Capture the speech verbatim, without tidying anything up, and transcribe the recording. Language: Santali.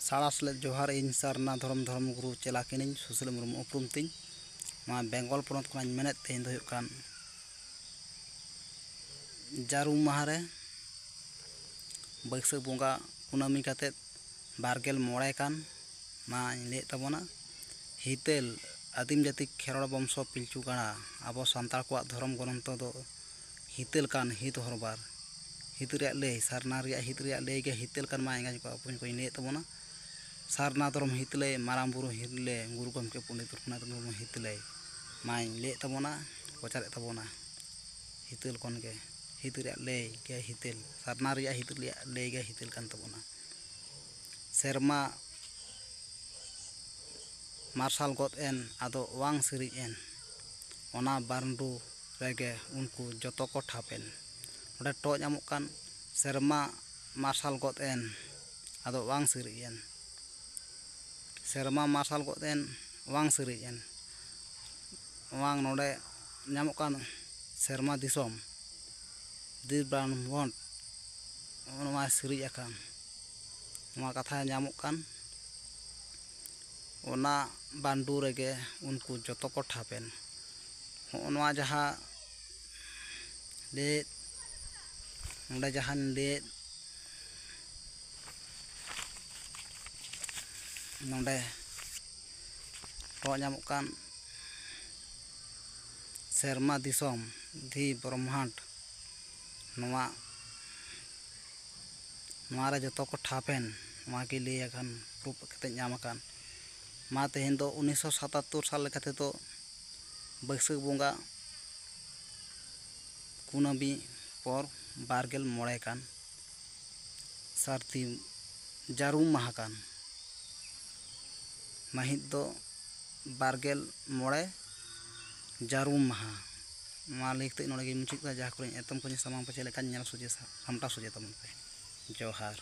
ᱥᱟᱲᱟᱥ ᱞᱮᱫ ᱡᱚᱦᱟᱨ᱾ ᱤᱧ ᱥᱟᱨᱱᱟ ᱫᱷᱚᱨᱚᱢ ᱫᱷᱚᱨᱚᱢ ᱜᱩᱨᱩ ᱪᱮᱞᱟ ᱠᱟᱹᱱᱟᱹᱧ, ᱥᱩᱥᱤᱞ ᱢᱩᱨᱢᱩ ᱩᱯᱨᱩᱢ ᱛᱤᱧ᱾ ᱱᱚᱣᱟ ᱵᱮᱝᱜᱚᱞ ᱯᱚᱱᱚᱛ ᱠᱷᱚᱱᱟᱜ ᱤᱧ ᱢᱮᱱᱮᱫ ᱛᱮ, ᱤᱧ ᱫᱚ ᱦᱩᱭᱩᱜ ᱠᱟᱱ ᱡᱟᱹᱨᱩᱢ ᱢᱟᱦᱟ ᱨᱮ ᱵᱟᱹᱭᱥᱟᱹᱠᱷ ᱵᱚᱸᱜᱟ ᱠᱩᱱᱟᱹᱢᱤ ᱠᱟᱛᱮᱫ ᱵᱟᱨᱜᱮᱞ ᱢᱚᱬᱮ ᱠᱟᱱ ᱢᱟᱧ ᱞᱟᱹᱭᱮᱫ ᱛᱟᱵᱚᱱᱟ᱾ ᱦᱤᱛᱟᱹᱞ ᱟᱹᱫᱤᱢ ᱡᱟᱹᱛᱤ ᱠᱷᱮᱨᱣᱟᱲ ᱵᱚᱝᱥᱚ ᱯᱤᱞᱪᱩ ᱜᱟᱲᱟ, ᱟᱵᱚ ᱥᱟᱱᱛᱟᱲ ᱠᱚᱣᱟᱜ ᱫᱷᱚᱨᱚᱢ ᱜᱨᱚᱱᱛᱷᱚ ᱫᱚ ᱦᱤᱛᱟᱹᱞ ᱠᱟᱱ ᱦᱤᱛ ᱦᱚᱨᱵᱟᱨ, ᱦᱤᱛ ᱨᱮᱭᱟᱜ ᱞᱟᱹᱭ, ᱥᱟᱨᱱᱟ ᱨᱮᱭᱟᱜ ᱦᱤᱛ ᱨᱮᱭᱟᱜ ᱞᱟᱹᱭ ᱜᱮ ᱦᱤᱛᱟᱹᱞ ᱠᱟᱱ ᱢᱟ ᱮᱸᱜᱟ ᱠᱚ ᱵᱚᱠᱚᱧ ᱠᱚᱧ ᱞᱟᱹᱭᱮᱫ ᱛᱟᱵᱚᱱᱟ᱾ ᱥᱟᱨᱱᱟ ᱫᱷᱚᱨᱚᱢ ᱦᱤᱛ ᱞᱟᱹᱭ, ᱢᱟᱨᱟᱝ ᱵᱩᱨᱩ ᱦᱤᱛ ᱞᱟᱹᱭ, ᱜᱩᱨᱩ ᱜᱚᱢᱠᱮ ᱯᱚᱱᱰᱤᱛ ᱨᱚᱜᱷᱩᱱᱟᱛᱷ ᱢᱩᱨᱢᱩ ᱦᱤᱛ ᱞᱟᱹᱭ ᱢᱟᱧ ᱞᱟᱹᱭᱮᱫ ᱛᱟᱵᱚᱱᱟ, ᱯᱨᱚᱪᱟᱨᱮᱫ ᱛᱟᱵᱚᱱᱟ᱾ ᱦᱤᱛᱟᱹᱞ ᱠᱷᱚᱱ ᱜᱮ, ᱦᱤᱛ ᱨᱮᱭᱟᱜ ᱞᱟᱹᱭ ᱜᱮ ᱦᱤᱛᱟᱹᱞ, ᱥᱟᱨᱱᱟ ᱨᱮᱭᱟᱜ ᱦᱤᱛ ᱨᱮᱭᱟᱜ ᱞᱟᱹᱭ ᱜᱮ ᱦᱤᱛᱟᱹᱞ ᱠᱟᱱ ᱛᱟᱵᱚᱱᱟ᱾ ᱥᱮᱨᱢᱟ ᱢᱟᱨᱥᱟᱞ ᱜᱚᱫ ᱮᱱ, ᱟᱫᱚ ᱚᱣᱟᱝ ᱥᱤᱨᱤᱡ ᱮᱱ, ᱚᱱᱟ ᱵᱟᱱᱰᱩ ᱨᱮᱜᱮ ᱩᱱᱠᱩ ᱡᱚᱛᱚ ᱠᱚ ᱴᱷᱟᱯ ᱮᱱ᱾ ᱚᱸᱰᱮ ᱴᱚᱜ ᱧᱟᱢᱚᱜ ᱠᱟᱱ, ᱥᱮᱨᱢᱟ ᱢᱟᱨᱥᱟᱞ ᱜᱚᱫ ᱮᱱ, ᱟᱫᱚ ᱚᱣᱟᱝ ᱥᱤᱨᱤᱡ ᱮᱱ᱾ ᱥᱮᱨᱢᱟ ᱢᱟᱨᱥᱟᱞ ᱜᱚᱫ ᱮᱱ, ᱚᱣᱟᱝ ᱥᱤᱨᱤᱡ ᱮᱱ᱾ ᱚᱣᱟᱝ ᱱᱚᱰᱮ ᱧᱟᱢᱚᱜ ᱠᱟᱱ ᱥᱮᱨᱢᱟ ᱫᱤᱥᱚᱢ, ᱫᱤ ᱵᱨᱟᱦᱢᱚᱸᱰ ᱱᱚᱣᱟ ᱥᱤᱨᱤᱡ ᱟᱠᱟᱱ, ᱱᱚᱣᱟ ᱠᱟᱛᱷᱟ ᱧᱟᱢᱚᱜ ᱠᱟᱱ, ᱚᱱᱟ ᱵᱟᱱᱰᱩ ᱨᱮᱜᱮ ᱩᱱᱠᱩ ᱡᱚᱛᱚ ᱠᱚ ᱴᱷᱟᱯ ᱮᱱ᱾ ᱦᱚᱸᱜᱼᱚ ᱱᱚᱣᱟ ᱡᱟᱦᱟᱸ ᱞᱟᱹᱭᱮᱫ, ᱱᱚᱰᱮ ᱡᱟᱦᱟᱸᱧ ᱞᱟᱹᱭᱮᱫ, ᱱᱚᱰᱮ ᱴᱚᱜ ᱧᱟᱢᱚᱜ ᱠᱟᱱ ᱥᱮᱨᱢᱟ ᱫᱤᱥᱚᱢ, ᱫᱷᱤ ᱵᱨᱚᱦᱢᱟᱸᱰ, ᱱᱚᱣᱟ, ᱱᱚᱣᱟ ᱨᱮ ᱡᱚᱛᱚ ᱠᱚ ᱴᱷᱟᱯ ᱮᱱ, ᱱᱚᱣᱟ ᱜᱮ ᱞᱟᱹᱭ ᱟᱠᱟᱱ, ᱯᱨᱩᱯ ᱠᱟᱛᱮ ᱧᱟᱢ ᱟᱠᱟᱱ᱾ ᱢᱟ ᱛᱮᱦᱮᱧ ᱫᱚ ᱩᱱᱤᱥᱥᱚ ᱥᱟᱛᱟᱛᱛᱳᱨ ᱥᱟᱞ ᱞᱮᱠᱟ ᱛᱮᱫᱚ ᱵᱟᱹᱭᱥᱟᱹᱠᱷ ᱵᱚᱸᱜᱟ ᱠᱩᱱᱟᱹᱢᱤ ᱯᱚᱨ ᱵᱟᱨᱜᱮᱞ ᱢᱚᱬᱮ ᱠᱟᱱ ᱥᱟᱹᱨᱫᱤ ᱡᱟᱹᱨᱩᱢ ᱢᱟᱦᱟ ᱠᱟᱱ᱾ ᱢᱟᱹᱦᱤᱛ ᱫᱚ ᱵᱟᱨᱜᱮᱞ ᱢᱚᱬᱮ ᱡᱟᱹᱨᱩᱢ ᱢᱟᱦᱟ᱾ ᱱᱚᱣᱟ ᱞᱟᱹᱭ ᱠᱟᱛᱮ ᱱᱚᱰᱮ ᱜᱮᱧ ᱢᱩᱪᱟᱹᱫ ᱠᱮᱫᱟ᱾ ᱡᱟᱦᱟᱸ ᱠᱚᱨᱮᱧ ᱮᱛᱚᱢ ᱠᱚᱧ ᱥᱟᱢᱟᱝ ᱯᱟᱪᱷᱮ ᱞᱮᱠᱟᱧ ᱧᱮᱞ ᱥᱚᱡᱷᱮ ᱥᱟ-, ᱥᱟᱢᱴᱟᱣ ᱥᱚᱡᱷᱮ ᱛᱟᱵᱚᱱ ᱯᱮ᱾ ᱡᱚᱦᱟᱨ᱾